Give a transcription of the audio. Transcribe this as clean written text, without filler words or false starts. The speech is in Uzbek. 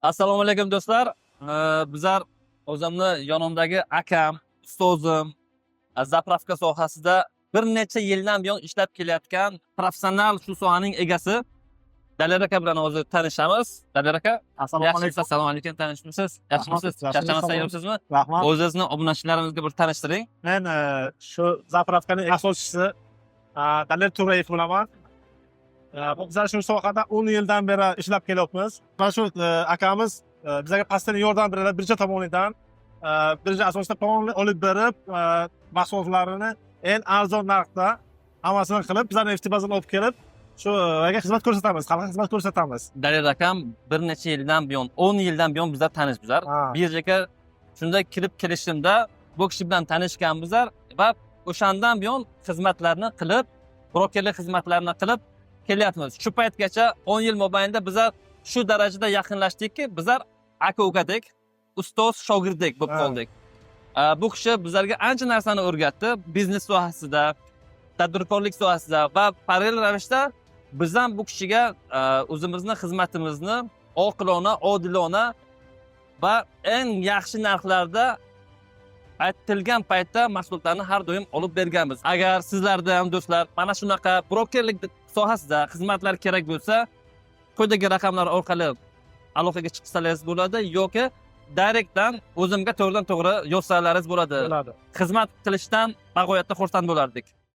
Assalomu alaykum, do'stlar. Bizlar o'zimni yonimdagi akam, ustozim, заправка sohasida bir necha yildan buyon ishlab kelayotgan professional, shu sohaning egasi Daler aka bilan hozir tanishamiz. Daler aka, Assalomu yaxshimisiz? alaykum. Assalomu alaykum, tanishmisiz? Yaxshimisiz? Rahmat, Charchamasdan yaxshimiz. yuribsizmi? Rahmat. O'zingizni obunachilarimizga bir tanishtiring. Men shu заправка ning asoschisi Daler Turayev bo'laman. Bizlar shu sohada 10 yildan beri ishlab kelyapmiz. Mana shu akamiz bizlarga постоянно yordam beradi birja tomonidan. Birja asosida polni olib berib, mahsulotlarini eng arzon narxda hammasini qilib, bizlarni Neftebazadan olib kelib, shu xizmat ko'rsatamiz, xalqqa xizmat ko'rsatamiz. Daler akam bir necha yildan buyon, 10 yildan buyon bizlar tanishbizlar. Birjaga shunda kirib kelishimda bu kishi bilan tanishganbizlar va o'shandan buyon xizmatlarni qilib, brokerlik xizmatlarini qilib kelyapmiz. Shu paytgacha, 10 yil mobaynida bizlar shu darajada yaqinlashdikki, bizlar aka ukadek, ustoz shogirddek bo'lib qoldik. Bu kishi bizlarga ancha narsani o'rgatdi biznes sohasida, tadbirkorlik sohasida va parallel ravishda biz ham bu kishiga o'zimizni xizmatimizni oqilona, odilona va eng yaxshi narxlarda aytilgan paytda mahsulotlarni har doim olib berganmiz. Agar sizlarda ham, do'stlar, mana shunaqa brokerlik sohasida xizmatlar kerak bo'lsa, quyidagi raqamlar orqali aloqaga chiqsalaringiz bo'ladi yoki direktdan o'zimga to'g'ridan to'g'ri yozsalaringiz bo'ladi. Bo'ladi. Xizmat qilishdan bag'oyatda xursand bo'lardik.